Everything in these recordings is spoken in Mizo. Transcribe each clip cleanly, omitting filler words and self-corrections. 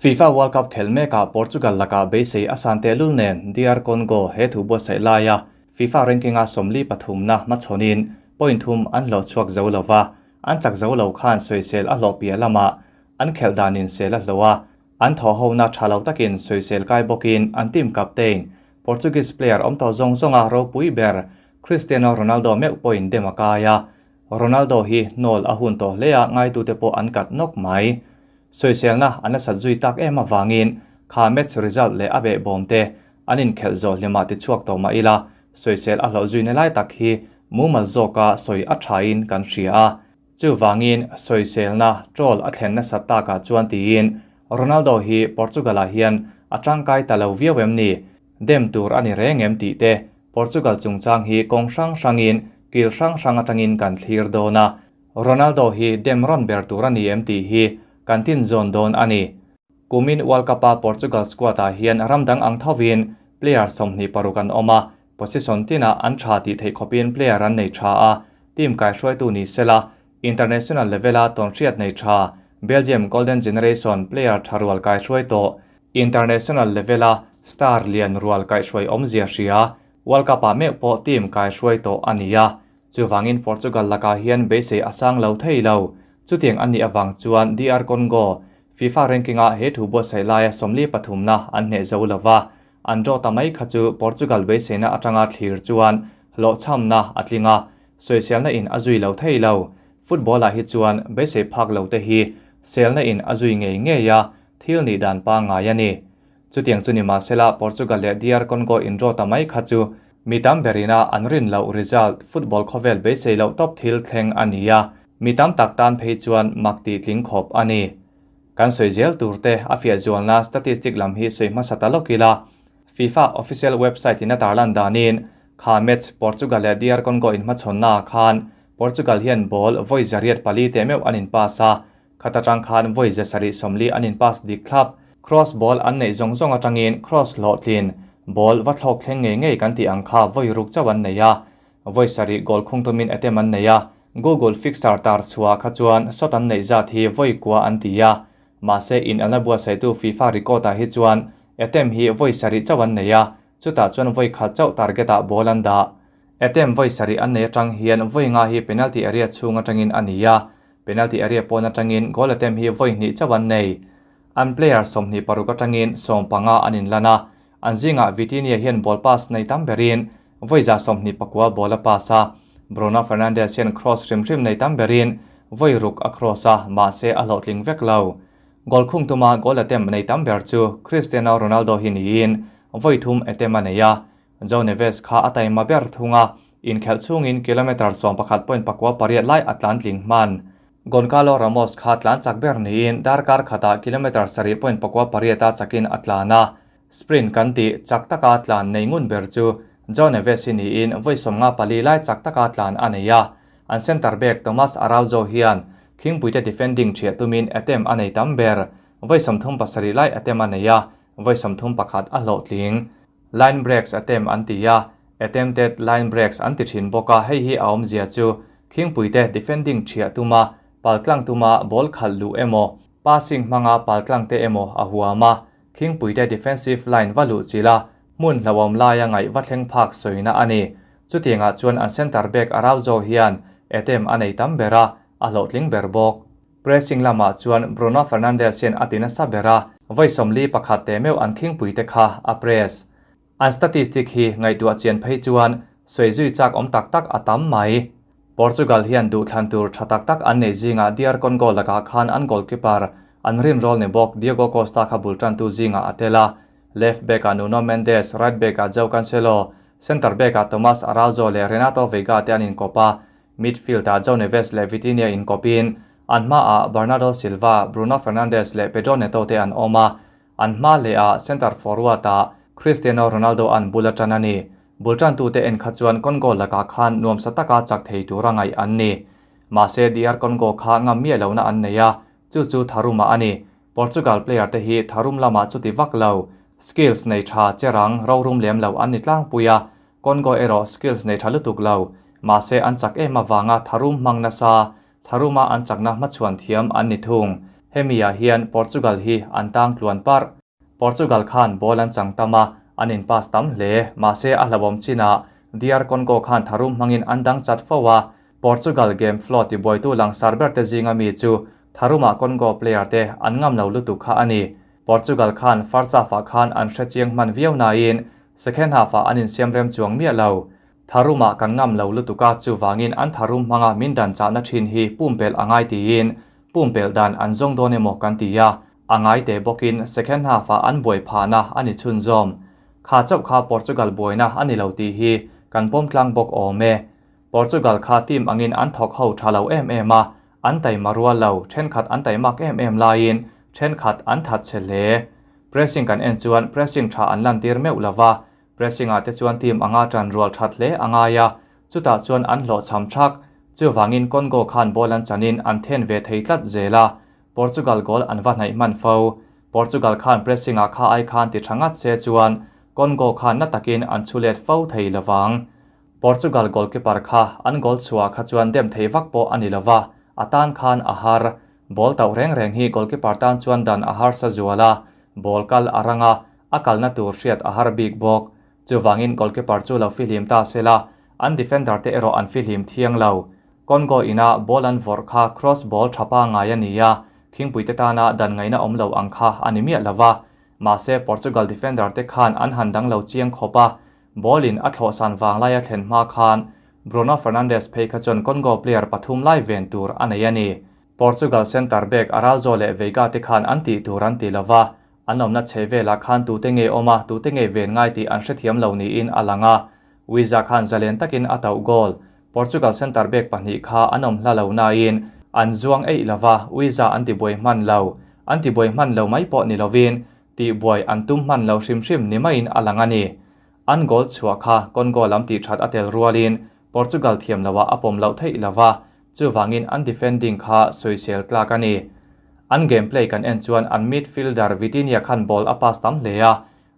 FIFA World Cup khel mekah Portugal lakah beisei a san tehlul nen DR Congo he thu buatsaih laia FIFA ranking-a 43na hmachhawnin point thum an hlawh chhuak zo lo va, an chak zo lo khan sawisel a hlawh piah lamah an khelh danin sel a hlawh a, an thawhhona tha lo takin sawisel kai bawkin an team captain Portuguese player awm tawh zawng zawnga ropui ber Cristiano Ronaldo meuh pawhin dem a kai a, Ronaldo hi hnawl a hun tawh hle a ngaitute pawh an kat nawk mai. Sawiselna a nasat zui tak em avangin kha match result leh a behbawm te an inkhelh zawh hlimah tichhuak tawh mah ila, sawisel a hlawh zuina lai tak hi mumal zawka sawi a thain kan hria a. Chuvangin sawiselna troll a thlen nasat takah chuan tiin Ronaldo hi Portugal-ah hian a tangkai ta lo viau em ni? Dem tur a ni reng em tih te Portugal chungchang hi kawng hrang hrangin kil hrang hrang atangin kan thlir dawn a. Ronaldo hi dem rawn ber tur a ni em tih hi kan tin zawn dawn a ni. Kumin World Cup-a Portugal squad-ah hian ram dang ang thovin player 26 an awm a, position tinah an tha tih theih khawpin player an nei tha a, team kaihruaitu ni sela international level-a tawnhriat nei tha Belgium Golden Generation player tha rual kaihruai tawh, international level-a star lian rual kaihhruai awmzia hria, World Cup-ah meuh pawh team kaihruai tawh a ni a. Chuvangin Portugal lakah hian beisei a sang lo thei lo. Chutiang a nih avang chuan DR Congo, FIFA ranking-ah he thu buatsaih laia 43na an hneh zo lo va, an draw ta mai kha chu Portugal beiseina atanga thlir chuan hlawhchhamna a tling a, sawiselna in a zui lo thei lo. Football-ah hi chuan beisei phak lo te hi selna in a zui ngei ngei a, thil nih dan pangngai a ni. Chutiang chu ni mahsela Portugal leh DR Congo in draw ta mai kha chu mi tam berina an rin loh result football khawvel beisei loh tawp thil thleng a ni a, mi tam tak tan phei chuan mak tih tling khawp a ni. Kan sawi zel tur te a fiah zualna statistic lam hi sawi hmasa ta lawk ila, FIFA official website in a tarlan danin kha match Portugal leh DR Congo inhmachhawnna ah khan Portugal hian ball vawi 804 teh meuh an in pass a, Khat atang khan vawi 740 an in pass dik thlap. Cross ball an neih zawng zawng atangin cross hlawhtlin ball va thlawk thleng ngei ngei kan tih ang kha vawi ruk chauh an nei a. Vawi sarih goal khung tumin attempt an nei a. Google fixer tar chhuah kha chuan shot an neih zat hi vawi kua an ti a. Mahse in alna buatsaihtu FIFA record ah hi chuan attempt hi vawi sarih chauh an nei a, chutah chuan vawi khat chauh target ah ball an dah. Attempt vawi sarih an nei atang hian vawi nga hi penalty area chhung atangin a ni a. Penalty area pawn atangin goal attempt hi vawi hnih chauh an nei. An player 26 atangin 15 an inlan a, an zingah Vitinha hian ball pass nei tam berin vawi 29 ball a pass a, Bruno Fernandes hian cross hrim hrim nei tam berin vawi ruk a cross a, mahse a hlawhtling vek lo. Goal khung tuma goal attempt nei tam ber chu Cristiano Ronaldo hi niin vawi thum attempt a nei a, João Neves kha a taima ber thung a, inkhelh chhungin kilometre 11.98 lai a tlan tling hman. Goncalo Ramos kha tlan chak ber niin darkar khatah kilometre 7.98 a chakin a tlan a, sprint kan tih chak taka tlan nei ngun ber chu João Neves hi niin vawi 54 lai chak taka tlan a nei a. An centre back Tomas Araujo hian khingpuite defending thiah tumin attempt a nei tam ber, vawi 37 lai attempt a nei a, vawi 31 a hlawhtling. Line breaks attempt an ti a, attempted line breaks an ti thin bawk a, hei hi a awmzia chu khingpuite defending thiah tuma paltlang tuma ball khalh luh emaw, passing hmanga paltlang te emaw a huam a, khingpuite defensive line va luh chila hmun hlauhawm laia ngaih va thleng phak sawina a ni. Chutiangah chuan an centre back Araujo hian attempt a nei tam ber a, a hlawhtling ber bawk. Pressing lamah chuan Bruno Fernandes hian a ti nasa ber a, vawi 41 teh meuh an khingpuite kha a press. An statistic hi ngaihtuah chian phei chuan sawi zui chak awm tak tak a tam mai. Portugal hian duhthlan tur tha tak tak an nei zingah DR Congo lakah khan an goalkeeper an rinrawl ni bawk Diogo Costa kha bul tantu zingah a tel a, left back-ah Nuno Mendes, right back-ah João Cancelo, centre back-ah Tomas Araujo leh Renato Veiga te an inkawp a, midfield-ah João Neves leh Vitinha inkawpin an hmaah Bernardo Silva, Bruno Fernandes leh Pedro Neto te an awm a, an hma lehah centre forward-ah Cristiano Ronaldo an bul a tan a ni. Bul tantute en kha chuan Congo lakah khan nuamsa taka chak thei tura ngaih an ni. Mahse DR Congo kha ngam miah lohna an nei a, chu chu tharumah a ni. Portugal player te hi tharum lamah chuti vak lo, skills nei tha cherang rorum lem lo an ni tlangpui a, Congo erawh skills nei tha lutuk lo, mahse an chak em avanga tharum hmang nasa, tharuma an chakna hmachhuan thiam an ni thung. Hemi ah hian Portugal hi an tang tluan parh. Portugal khan ball an chang tam a, an in pass tam hle. Mahse a hlauhawm chinah DR Congo khan tharum hmangin an dang chat fo a. Portugal game flow tibuaitu langsar ber te zinga mi chu tharumah Congo player te an ngam lo lutuk kha a ni. Portugal khan first half ah khan an hre chiang hman viau nain second half ah an insiam rem chuang miah lo. Tharumah kan ngam lo lutuk a, chuvangin an tharum hmanga min dan chahna thin hi pumpelh a ngai tiin pumpelh dan an zawng dawn emaw kan ti a, a ngai teh bawkin second half ah an buai phahna a ni chhunzawm. Kha chauh kha Portugal buaina a ni lo tih hi kan pawm tlang bawk awm e. Portugal kha team angin an thawk ho tha lo em em a, an taima rual lo, thenkhat an taimak em em laiin thenkhat an that chhe hle. Pressing kan en chuan pressing tha an lantir meuh lova, Pressing ah te chuan team anga tan rual that hle a ngai a, chutah chuan an hlawhchham thak. Chuvangin Congo khan ball an chanin an then ve thei tlat zel a, Portugal goal an va hnaih hman fo. Portugal khan pressing ah kha ai khan ti tha ngat se chuan Congo khan na takin an chhu let fo thei lovang. Portugal goalkeeper kha an goal chhuah kha chuan dem thei vak pawh a ni lova, a tan khan a har. Ball tauh reng reng hi goalkeeper tan chuan dan a harsa zual a, ball kal a rang a, a kalna tur hriat a har bik bawk. Chuvangin goalkeeper chu lo fihlim ta se la, an defender te erawh an fihlim thiang lo. Congo ina ball an vawrh kha cross ball tha pangngai a ni a, khingpuite tana dan ngaihna awm lo ang kha a ni miah lo va. Mahse Portugal defender te khan an han dang lo chiang khawp a, ball in a thlawhsan vanglaia thlen hma khan Bruno Fernandes phei kha chuan Congo player pathum lai ven tur a nei a ni. Portugal centre back Araujo leh Veiga te khan an tih tur an ti lo va, an awmna chhe velah khan tute nge awm a, tute nge ven ngai tih an hrethiam lo niin a lang a. Wiza khan zalen takin a tauh goal. Portugal centre back pahnih kha an awm hla lo nain an zuang eih lo va, Wiza an tibuai hman lo. An tibuai hman lo mai pawh ni lovin tihbuai an tum hman lo hrim hrim ni maiin a lang a ni. An goal chhuah kha Congo lam tih that a tel rualin Portugal thiam loah a pawm loh theih lo va, chuvangin an defending kha sawisel tlak a ni. An game play kan en chuan an midfielder Vitinha khan ball a pass tam hle a,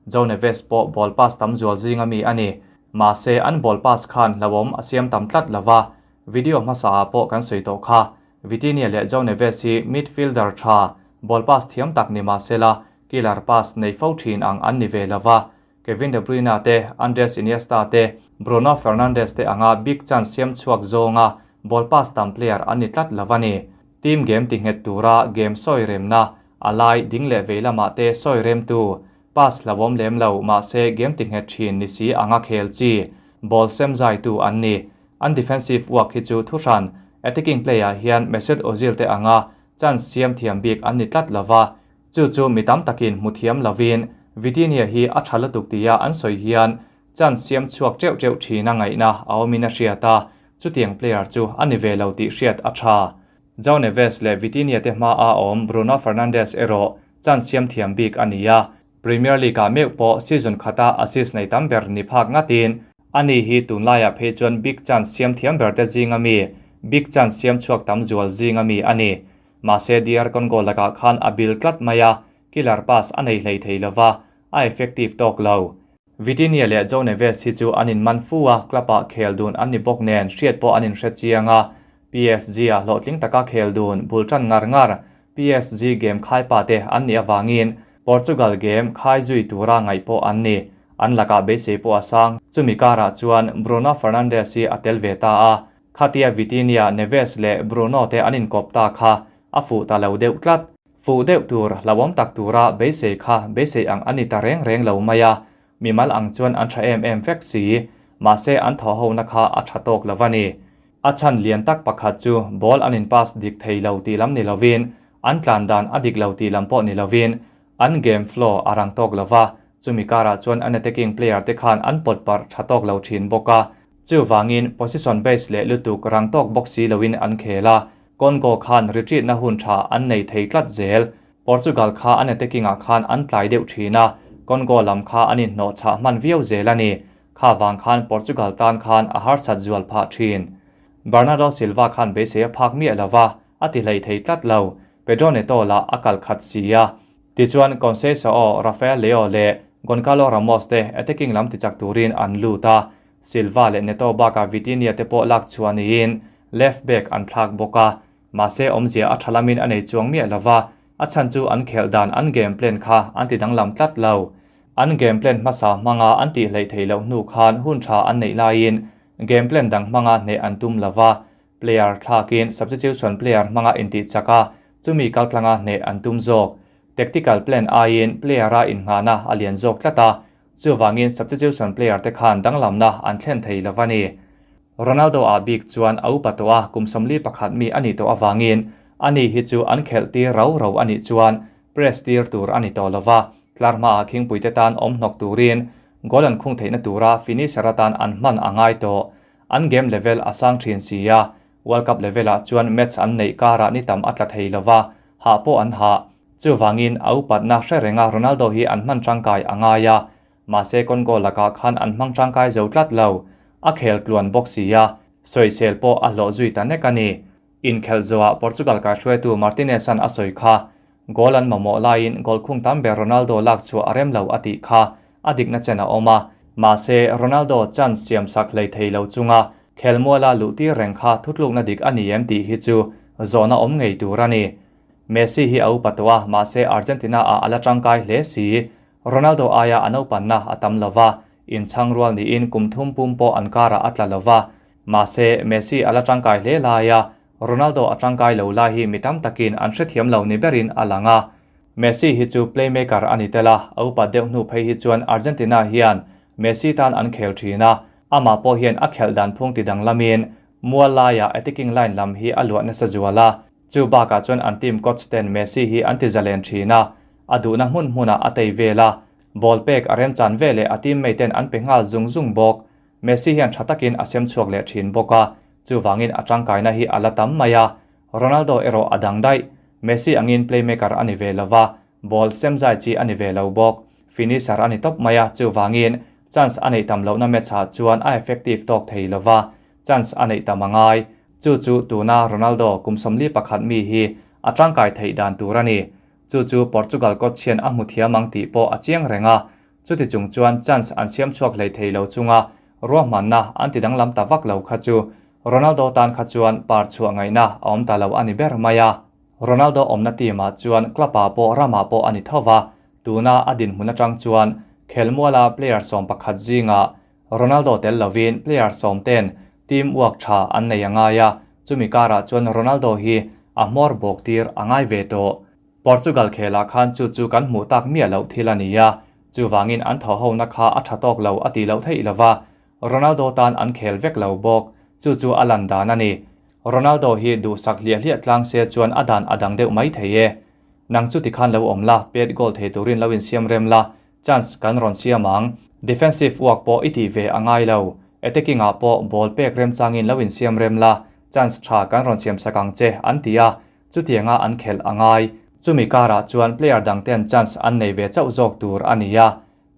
João Neves pawh ball pass tam zual zinga mi a ni. Mahse, an ball pass khan hlauhawm a siam tam tlat lo va, video hmasa ah pawh kan sawi tawh kha. Vitinha leh João Neves hi midfielder tha, ball pass thiam tak ni mahsela killer pass nei fo thin ang an ni ve lo va, Kevin De Bruyne te, Andres Iniesta te, Bruno Fernandes te anga big chance siam chhuak zawnga ball pass tam player an ni tlat lo a ni. Team game ti nghet tura game sawi remna, a lai ding leh vei lamah te sawi remtu, pass hlauhawm lem lo mahse game ti nghet thin ni si anga khel chi, ball sem zaitu an ni. An defensive work hi chu thuhran, attacking play ah hian Mesut Ozil te anga chance siam thiam bik an ni tlat lo va, Chu chu mi tam takin hmu thiam lovin Vitinha hi a tha lutuk tia an sawi hian chance siam chhuak teuh teuh thin a ngaihna a awmin a hriat a, chutiang player chu a ni ve lo tih hriat a tha. João Neves leh Vitinha te hmaa awm Bruno Fernandes erawh chance siam thiam bik a ni a, Premier League-ah meuh pawh season khata assist nei tam ber ni phak ngatin ani hi tunlaiah phei chuan big chance siam thiam ber te zinga mi, big chance siam chhuak tam zual zinga mi a ni. Mahse DR Congo lakah khan a bil tlat mai a, killer pass a nei hlei thei lova, a effective tawk lo. Vitinha leh João Neves hi chu an inman fu a, club-ah khel dun an ni bawk nen hriat pawh an inhre chiang a. PSG-ah hlawhtling taka khel dun bul tan ngar ngar PSG game khaipa te an nih avangin Portugal game khai zui tura ngaih pawh an ni. An lakah beisei pawh a sang. Chumi karah chuan Bruno Fernandes hi a tel ve ta a, Khatia Vitinha, Neves leh Bruno te an inkawp ta kha a fuh ta lo deuh tlat. Fuh deuh tur, hlauhawm tak tura beisei kha beisei ang a ni ta reng reng lo mai a. Mimal ang chuan an tha em em vek si. Mahse an thaw hona kha a tha tawk lo a ni. A chhan lian tak pakhat chu ball an in pass dik thei lo tih lam ni lovin, an tlan dan a dik lo tih lam pawh ni lovin, an game flow a rang tawk lo va, chumi karah chuan an attacking player te khan an pawt parh tha tawk lo thin bawk a. Chuvangin position base leh lutuk rang tawk bawk si loin an khel a, Congo khan retreat na hun tha an nei thei tlat zel. Portugal kha an attacking ah khan an tlai deuh thin a, Congo lam kha an inhnawh chhah hman viau zel a ni. Kha vang khan Portugal tan khan a harsat zual phah thin. Bernardo Silva khan beisei a phak miah lo va, a ti hlei thei tlat lo. Pedro Neto lah a kal khat si a. Tichuan Conceição, Rafael Leao leh Goncalo Ramos te attacking lam tichak turin an lut a, Silva leh Neto bakah Vitinha te pawh lak chhuah niin left back an thlak bawk a, mahse awmzia a tha lamin a nei chuang miah lo va. A chhan chu an khelh dan an game plan kha an ti danglam tlat lo. An game plan hmasa hmanga an tih hleih theih loh hnu khan hun tha an neih laiin game plan dang hmanga hneh an tum lova, player thlakin substitution player hmanga intih chak a, chumi kaltlanga hneh an tum zawk. Tactical plan aiin player-a innghahna a lian zawk tlat a, chuvangin substitution player te khan danglamna an thlen thei lo a ni. Ronaldo ah bik chuan a upa tawh a, kum 41 mi a nih tawh avangin ani hi chu an khelh tir rau rau a nih chuan press tir tur a ni tawh lo va, tlar hmaah khingpuite tan awm hnawk turin goal an khung theihna tura finisher atan an hman a ngai tawh. An game level a sang thin si a, World Cup level ah chuan match an neih karah ni tam a tla thei lo va, hah pawh an hah. Chuvangin a upatna hre renga Ronaldo hi an hman tangkai a ngai a, mahse Congo lakah khan an hmang tangkai zo tlat lo. A khel tluan bawk si a, sawisel pawh a hlawh zui ta nek a ni. Inkhelh zawhah Portugal kaihruaitu Martinez-a'n a sawi kha, Goal an mamawh laiin goal khung tam ber Ronaldo lak chhuah a rem lo a tih kha a dikna chen a awm a. Mahse, Ronaldo chance siam sak hlei thei lo chunga khelmuala luh tir reng kha thutlukna dik a ni em tih hi chu zawhna awm ngei tur a ni. Messi hi a upa tawh a, mahse Argentina ah a la tangkai hle si. Ronaldo aia a naupanna a tam lo va, inchhang rual niin kum thum pum pawh an karah a tla lo va. Mahse, Messi a la tangkai hle lai a, Ronaldo a tangkai lo lai hi mi tam takin an hrethiam lo ni berin a lang a. Messi hi chu playmaker a ni tel a, a upat deuh hnu phei hi chuan Argentina hian Messi tan an khel thin a, amah pawh hian a khelh dan phung ti danglamin mual laiah attacking line lam hi a luah nasa zual a, chu bakah chuan an team coach ten Messi hi an ti zalen thin a, a duhna hmun hmunah a tei vel a, ball pek a remchan veleh a teammate ten an pe nghal zung zung bawk. Messi hian tha takin a sem chhuak leh thin bawk a, chuvangin a tangkaina hi a la tam mai a. Ronaldo erawh a dang daih. Messi angin playmaker a ni ve lo va, ball sem zai chi a ni ve lo bawk. Finisher a ni tawp mai a, chuvangin chance a neih tam lohna match ah chuan a effective tawk thei lo va, chance a neih tam a ngai. Chu chu tuna Ronaldo kum 41 mi hi a tangkai theih dan tur a ni. Chu chu Portugal coach hian a hmu thiam ang tih pawh a chiang reng a. Chuti chung chuan chance an siam chhuak hlei thei lo chunga ruahmanna an ti danglam ta vak lo kha chu Ronaldo tan kha chuan par chhuah ngaihna a awm ta lo a ni ber mai a. Ronaldo awmna team ah chuan club ah pawh ramah pawh a ni tho va, tuna a dinhmun atang chuan khelmuala player 11 zingah Ronaldo tel lovin player 10 ten team work tha an nei a ngai a, chumi karah chuan Ronaldo hi a hmawr bawk tir a ngai ve tawh. Portugal khelah khan chu chu kan hmuh tak miah loh thil a ni a, chuvangin an thaw ho na kha a tha tawk lo a ti loh theih lova, Ronaldo tan an khel vek lo bawk, chu chu a lan dan a ni. Ronaldo hi duhsak hliah hliah tlang se chuan a dan a dang deuh mai thei e. Nang chu tikhan lo awm la, pet goal thei turin lo insiam rem la, chance kan rawn siam ang. Defensive work pawh i tih ve a ngai lo, attacking ah pawh ball pek remchangin lo insiam rem la, chance tha kan rawn siam sak ang che, an ti a, chutianga an khelh a ngai. Chumi karah chuan player dang ten chance an nei ve chauh zawk tur a ni a,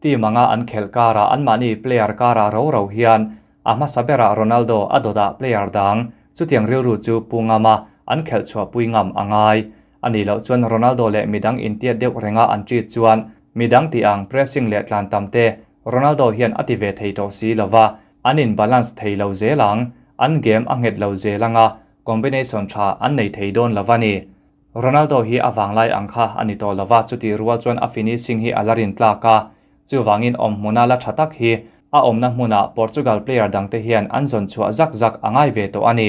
team anga an khelh karah anmahni player karah ro ro hian a hmasa berah Ronaldo a dawtah player dang chutiang rilru chu pu ngam a, an khelh chhuah pui ngam a ngai. A nih loh chuan Ronaldo leh midang intiat deuh renga an treat chuan midang tih ang pressing leh tlan tam te Ronaldo hian a ti ve thei tawh si lova, an in balance thei lo zel ang, an game a nghet lo zel anga combination tha an nei thei dawn lova ni. Ronaldo hi a vanglai ang kha a ni tawh lova, chuti rual chuan a finishing hi a la rin tlak a, chuvangin awm hmuna la tha tak hi a awmna hmunah Portugal player dangte hian an zawn chhuah zak zak a ngai ve tawh a ni.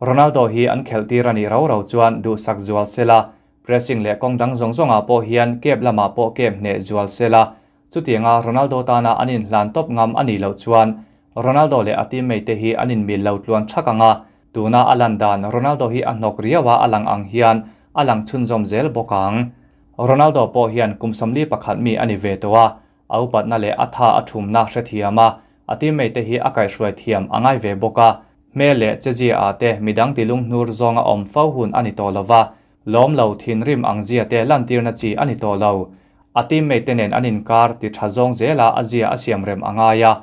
Ronaldo hi an khelh tir a nih ro ro chuan duhsak zual sela, pressing leh kawng dang zawng zawngah pawh hian kep lamah pawh kep hneh zual sela, chutianga Ronaldo tana an inhlan tawp ngam a nih loh chuan Ronaldo leh a teammate te hi an inmil lo tluan thak ang a, tuna a lan dan Ronaldo hi a hnawk riau a a lang ang hian a lang chhunzawm zel bawk ang. Ronaldo pawh hian kum 41 mi a ni ve tawh a, a upatna leh a tha a thumna hrethiam a, a teammate te hi a kaihhruai thiam a ngai ve bawk a, hmel leh chezia ah te midang tilung hnur zawnga awm fo hun a ni tawh lova, lawm lo thin rim ang zia te lan tirna chi a ni tawh lo. A teammate te nen an inkar ti tha zawng zela a zia a siam rem a ngai a,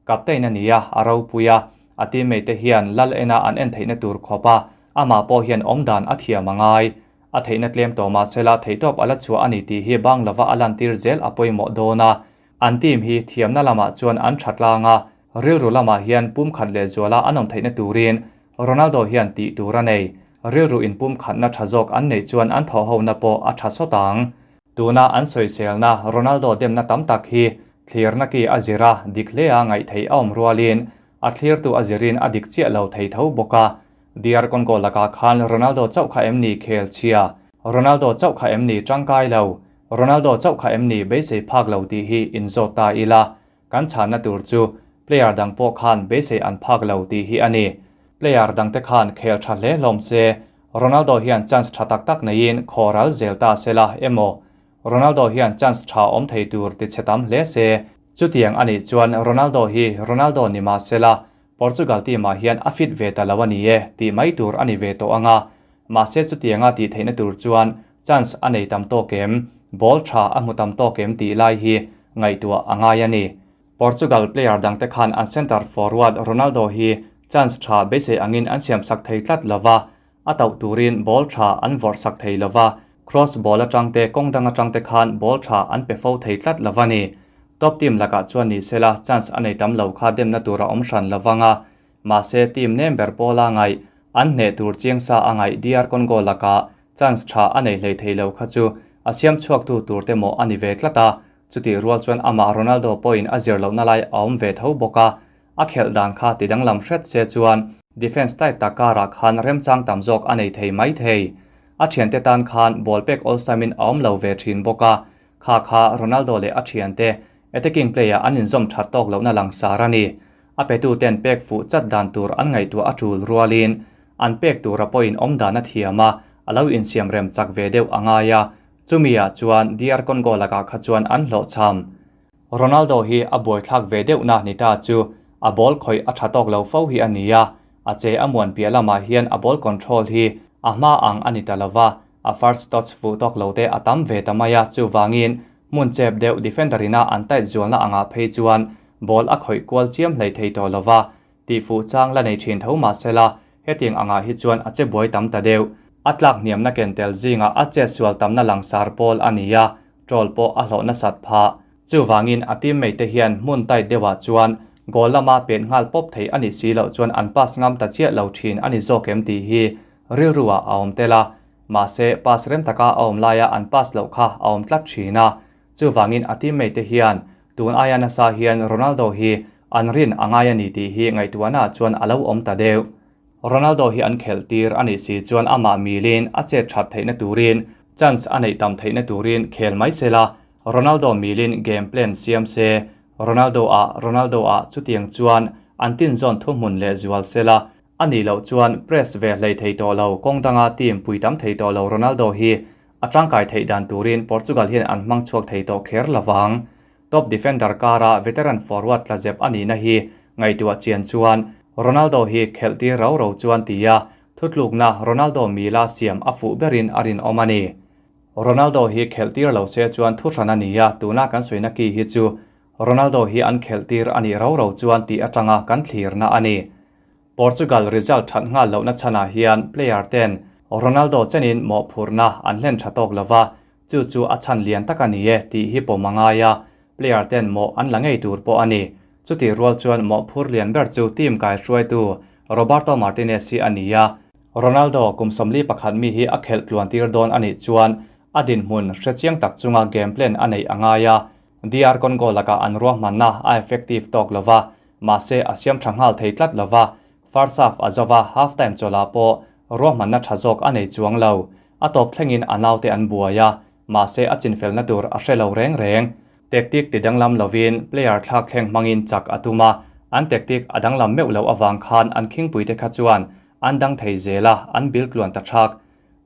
captain a ni a, a ropui a, a teammate te hian lal ena an en theihna tur khawp a, amah pawh hian awm dan a thiam a ngai. A theihna tlem tawh mahsela theihtawp a la chhuah a ni tih hi bang lova a lan tir zel a pawimawh dawn a. An team hi thiamna lamah chuan an tha tlang a, rilru lamah hian pum khat leh zuala an awm theihna turin Ronaldo hian tih tur a nei. Rilru inpumkhatna tha zawk an neih chuan an thawhhona pawh a tha sawt ang. Tuna an sawiselna Ronaldo demna tam tak hi thlirna ki a zir a, dik hle a ngaih theih a awm rualin a thlirtu a zirin a dik chiah lo thei tho bawk a. DR Congo lakah khan Ronaldo chauh kha em ni khel chhia? Ronaldo chauh kha em ni tangkai lo? Ronaldo chauh kha em ni beisei phak lo tih hi inzawt ta ila. Kan chhanna tur chu player dang pawh khan beisei an phak lo tih hi a ni. Player dangte khan khel tha hle hlawm se, Ronaldo hian chance tha tak tak neiin khawral zel ta sela emaw, Ronaldo hian chance tha awm thei tur ti chhe tam hle se, chutiang a nih chuan Ronaldo hi Ronaldo ni mah sela, Portugal team ah hian a fit ve ta lo a ni e tih mai tur a ni ve tawh ang a. Mahse chutianga tih theihna tur chuan chance a nei tam tawk em, ball tha a hmu tam tawk em tih lai hi ngaihtuah a ngai a ni. Portugal player dangte khan an centre forward Ronaldo hi chance tha beisei angin an siamsak thei tlat lova, a tauh turin ball tha an vawrhsak thei lova, cross ball atangte kawng dang atangte khan ball tha an pe fo thei tlat lova ni. Top team lakah chuan ni sela chance a nei tam lo kha demna tur a awm hran lovang a, mahse team nem ber pawla ngaih an hneh tur chiang sa a ngaih DR Congo lakah chance tha a nei hlei thei lo kha chu a siam chhuaktu tur te mawh a ni ve tlat a, chutih rual chuan amah Ronaldo pawhin a zir lohna lai a awm ve tho bawk a. A khelh dan kha ti danglam hret se chuan defence tight tak karah khan remchang tam zawk a nei thei mai thei. A thiante tan khan ball pek awlsamin a awm lo ve thin bawk a, kha kha Ronaldo leh a thiante attacking play-ah an inzawm that tawk lohna langsar a ni. A petuten pek fuh chat dan tur an ngaihtuah a tul rualin an pek tura pawhin awm dan a thiam a, a lo insiam rem chak ve deuh a ngai a, chumi-ah chuan DR Congo lakah kha chuan an hlawhchham. Ronaldo hi a buaithlak ve deuhna ni ta chu a ball khawih a tha tawk lo fo hi a ni a, a che a muan piah lamah hian a ball control hi a hma ang a ni ta lova, a first touch fuh tawk lo te a tam ve ta mai a, chuvangin hmun chep deuh defender ina an tight zualna angah phei chuan ball a khawih kual chiam hlei thei tawh lova, tih fuh chang la nei thin tho mahsela hetiang angah hi chuan a che buai tam ta deuh. A tlak hniamna ken tel zingah a chet sual tamna langsar pawl a ni a, troll pawh a hlawh nasat phah. Chuvangin a teammate te hian hmun tight deuhah chuan goal lama pet nghal pawp thei a nih si loh chuan an pass ngam ta chiah lo thin a ni zawk em tih hi rilru ah a awm tel a. Mahse pass rem taka a awm laia an pass loh kha a awm tlat thin a. Chuvangin a teammate te hian tun aia nasa hian Ronaldo hi an rin a ngai a ni tih hi ngaihtuahna ah chuan a lo awm ta deuh. Ronaldo hi an khelh tir a nih si chuan amah milin a chet that theihna turin chance a neih tam theihna turin khel mai se la, Ronaldo milin game plan siam se, Ronaldo ah Ronaldo ah chutiang chuan an tinzawn thuhmun leh zual se la, a nih loh chuan press ve hlei thei tawh lo kawng danga team pui tam thei tawh lo Ronaldo hi a tangkai theih dan turin Portugal hian an hmang chhuak thei tawh kher lovang. Top defender kara veteran forward tlazep a nihna hi ngaihtuah chian chuan Ronaldo hi khelh tir rau rau chuan tia thutlukna Ronaldo mila siam a fuh berin a rinawm a ni. Ronaldo hi khelh tir lo se chuan thu hran a ni a, tuna kan sawina ki hi chu Ronaldo hi an khelh tir a nih rau rau chuan tih atanga kan thlirna a ni. Portugal result that nghal lohna chhanah hian player ten Ronaldo chenin mawhphurhna an hlen tha tawk lova, Chu chu a chhan lian tak a ni e tih hi pawm a ngai a, player ten mawh an la ngei tur pawh a ni. Chutih rual chuan mawhphur lian ber chu team kaihruaitu Roberto Martinez hi a ni a, Ronaldo kum 41 mi hi a khelh tluan tir dawn a nih chuan a dinhmun hre chiang tak chunga game plan a neih a ngai a, DR Congo lakah an ruahmanna a effective tawk lova, mahse a siam tha nghal thei tlat lova, First half a zova half time chawlhah pawh ruahmanna tha zawk a nei chuang lo. A tawp thlengin a naute an buai a, mahse a chinfelna tur a hre lo reng reng. Tactic ti danglam lovin player thlak thleng hmangin chak a tum a, an tactic a danglam meuh loh avang khan an khingpuite kha chuan an dang thei zel a, an bil tluan ta thak.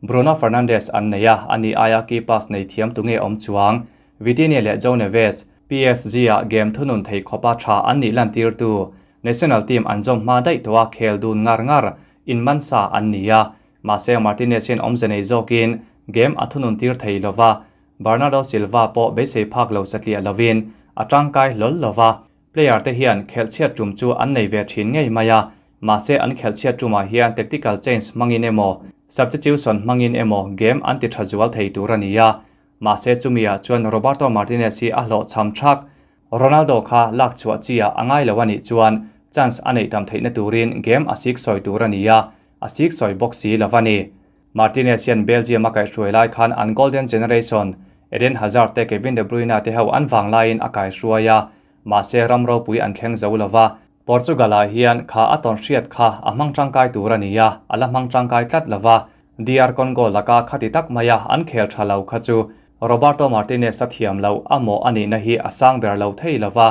Bruno Fernandes an nei a, ani aia key pass nei thiam tunge awm chuang? Vitinha leh João Neves, PSG-ah game thunun thei khawpa tha an nih lantirtu National team an zawm hma daih tawh a khel dun ngar ngar in man sa an ni a, mahse Martinez hian awmze nei zawkin game a thunun tir thei lova, Bernardo Silva pawh beisei phak lo satliah lovin a tangkai hlawl lova, player te hian khelh chhiat tum chu an nei ve thin ngei mai a, mahse an khelh chhiat tumah hian tactical change hmangin emaw substitution hmangin emaw game an ti tha zual thei tur a ni a, mahse chumi-ah chuan Roberto Martinez hi a hlawhchham thak. Ronaldo kha lak chhuah chi ah a ngai lo a nih chuan chance a neih tam theihna turin game a sik sawi tur a ni a, a sik sawi bawk si lo a ni. Martinez hian Belgium a kaihhruai lai khan an golden generation Eden Hazard te Kevin De Bruyne te ho an vang laiin a kaihruai a, mahse ram ropui an thleng zo lova. Portugal ah hian kha a tawn hriat kha a hmang tangkai tur a ni a, a la hmang tangkai tlat lova. DR Congo laka khati tak maia an khel tha lo kha chu Roberto Martinez a thiam loh a mawh a nihna hi a sang ber lo thei lova.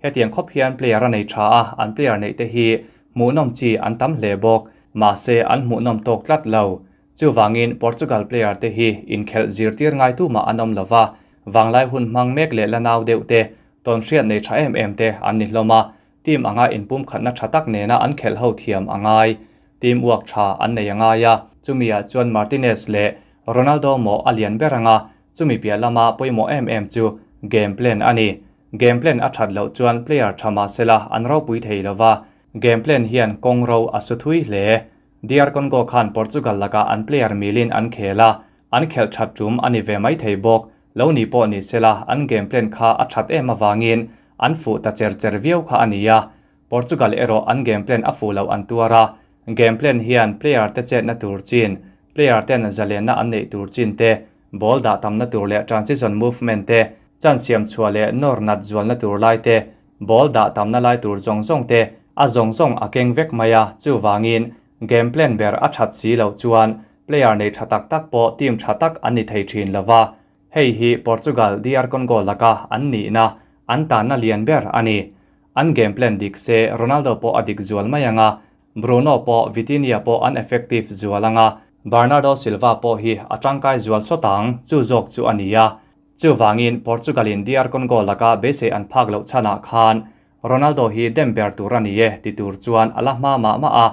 Hetiang khawp hian player a nei tha a, an player neih te hi hmuhnawm chi an tam hle bawk. Mahse an hmuhnawm tawk tlat lo. Chuvangin Portugal player te hi inkhelh zirtir ngai tumah an awm lova, vanglai hun hmang mek leh la nau deuh te, tawnhriat nei tha em em te an ni hlawm a, team anga inpumkhatna tha tak nena an khelh ho thiam a ngai. Team work tha an nei a ngai a, chumi-ah chuan Martinez leh Ronaldo mawh a lian ber anga, chumi piah lama pawimawh em em chu game plan a ni. Game plan a that loh chuan player tha mah sela an ropui thei lova, game plan hian kawng ro a su thui hle. DR Congo khan Portugal lakah an player milin an khel a, an khelh that tum a ni ve mai thei bawk. Lo ni pawh ni sela an game plan kha a that em avangin an fuh ta cher cher viau kha a ni a. Portugal erawh an game plan a fuh loh an tuar a, game plan hian player te chetna tur chin, player ten zalenna an neih tur chin te, ball dah tamna tur leh transition movement te, chance siam chhuah leh nawr nat zualna tur lai te, Ball dah tamna lai tur zawng zawng te a zawng zawng a keng vek mai a, chuvangin game plan ber a that si loh chuan player nei tha tak tak pawh team tha tak an ni thei thin lo va. Hei hi Portugal DR Congo laka an nihna, an tanna lian ber a ni. An game plan dik se Ronaldo pawh a dik zual mai ang a, Bruno pawh Vitinha pawh an effective zual ang a, Bernardo Silva pawh hi a tangkai zual sawt ang, chu zawk chu a ni a. Chuvangin Portugal-in DR Congo laka beisei an phak loh chhanah khan Ronaldo hi dem ber tur a ni e ti tur chuan a la hma mah mah a,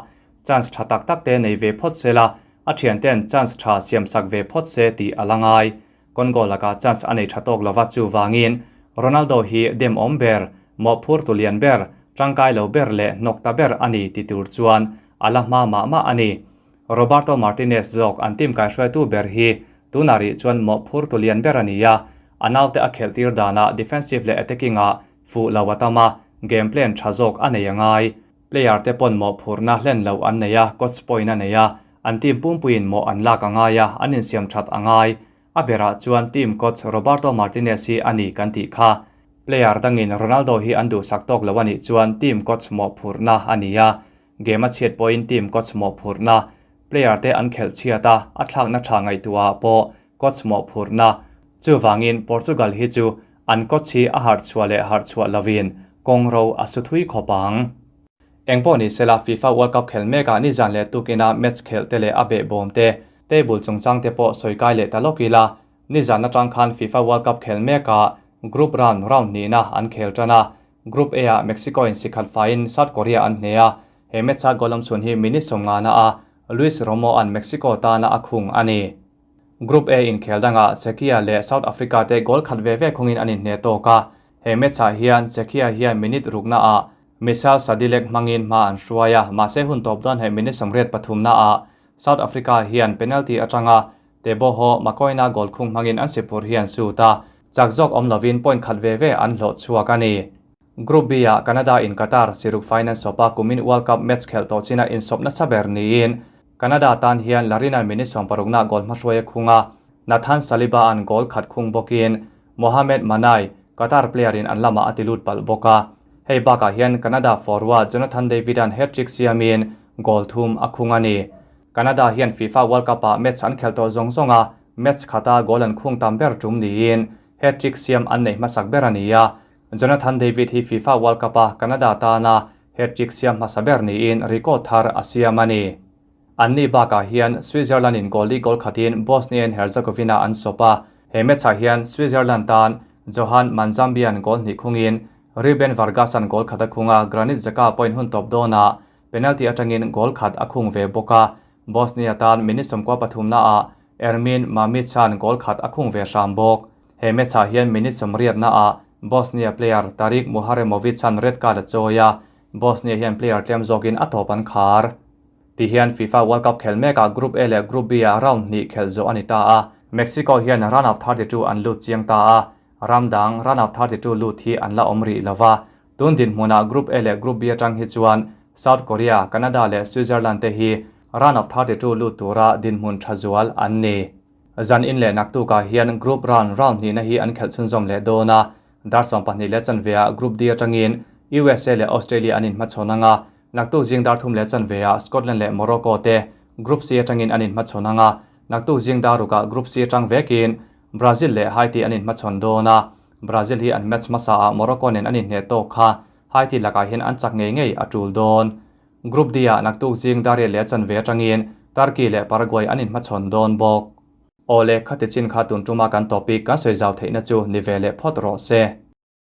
chance tha tak tak te nei ve phawt se la, a thianten chance tha siamsak ve phawt se tih a la ngai. Congo laka chance a nei tha tawk lova chuvangin Ronaldo hi dem awm ber, mawhphur tu lian ber, tangkai lo ber leh hnawk ta ber a ni ti tur chuan a la hma mah mah a ni. Roberto Martinez zawk an team kaihruaitu ber hi tunah rih chuan mawhphur tu lian ber a ni a, a naute a khelh tir danah defensive leh attacking ah fuh lo a tam a, game plan tha zawk a nei a ngai. Player te pawn mawhphurhna hlen loh an nei a, coach pawhin a nei a, an team pumpuiin mawh an lak a ngai a, an insiam that a ngai. A berah chuan team coach Roberto Martinez hi a ni kan tih kha. Player dangin Ronaldo hi an duhsak tawk lo a nih chuan team coach mawhphurhna a ni a, Game a chhiat pawhin team coach mawhphurhna, player te an khelh chhiat a, a thlakna tha ngaihtuahah pawh coach mawhphurhna. Chuvangin Portugal hi chu an coach hi a harh chhuah leh harh chhuah lovin kawng ro a su thui khawp ang. Engpawh ni sela FIFA World Cup khelh mekah nizan leh tukina match khelh te leh a behbawm te, table chungchang te pawh sawi kai leh ta lawk ila, nizan atang khan FIFA World Cup khelh mekah group round round hnihna an khel tan a, Group A ah Mexico in sikhat faiin South Korea an hneh a, he match a goal awm chhun hi minute sawmngana a Luis Romo an Mexico tana a khung a ni. Group A inkhel dangah Czechia leh South Africa te goal khat ve ve khungin an inhneh tawk a, he match ah hian Czechia hian minute rukna ah Michal Sadilek hmangin hma an hruai a, mahse hun tawp dawn he minute 83 na ah South Africa hian penalty atanga Teboho Makoina goal khung hmangin an sipur hi an sut a, chak zawk awm lovin point khat ve ve an hlawh chhuak a ni. Group B ah Canada in Qatar siruk faiin an sawp a, kumin World Cup match khelh tawh china insawp nasa ber niin Canada tan hian Larina minute 60 na goal hmahruai a khung a, Nathan Saliba an goal khat khung bawkin Mohamed Manai, Qatar player in an lamah a ti lut palh bawk a. Hei bakah hian Canada forward Jonathan David an hat-trick siamin goal thum a khung a ni. Canada hian FIFA World Cup-ah match an khelh tawh zawng zawng a, match khata goal an khung tam ber tum niin hat-trick siam an neih hmasak ber a ni a. Jonathan David hi FIFA World Cup-a Canada tana hat-trick siam hmasa ber niin record thar a siam a ni. Anni bakah hian Switzerland-in goal li goal khatin Bosnia and Herzegovina an sawp a, he match-ah hian Switzerland tan Johan Manzambian goal hnih khungin Ruben Vargas-a'n goal khat a khung a, Granit Xhaka point hun tawp dawnah Penalty atangin goal khat a khung ve bawk a, Bosnia tan minute 13 naah Ermin Mamic-a'n goal khat a khung ve hram bawk. He match-ah hian minute 80 naah Bosnia player Tarik Muharemovic-a'n red card a chawi a, Bosnia hian player tlem zawkin a tawp an khar. Tihian FIFA World Cup khel mekah Group A leh Group B-ah round hnih khelh zawh a ni ta a, Mexico hian round of 32 an lut chiang ta a, ram dang round of 32 lut hi an la awm rih lo va. Tun dinhmunah Group A leh Group B atang hi chuan South Korea, Canada leh Switzerland te hi Round of 32 lut tura dinhmun tha zual an ni. Zan in leh naktukah hian Group Round round hnihna hi an khelh chhunzawm leh dawn a, dar 12 leh chanveah Group D atangin USA leh Australia an inhmachhawn ang a, naktuk zing dar thum leh chanveah Scotland leh Morocco te Group C atangin an inhmachhawn ang a, naktuk zing dar rukah Group C atang vekin Brazil leh Haiti an inhmachhawn dawn a, Brazil hi an match hmasaah Morocco nen an inhneh tawk kha Haiti lakah hian an chak ngei ngei a tul dawn. Group D-ah naktuk zing Daria leh chanve atangin Turkey leh Paraguay an inhmachhawn dawn bawk. Awle, khati chin kha tun tuma kan topic kan sawi zau theihna chu ni ve leh phawt rawh se.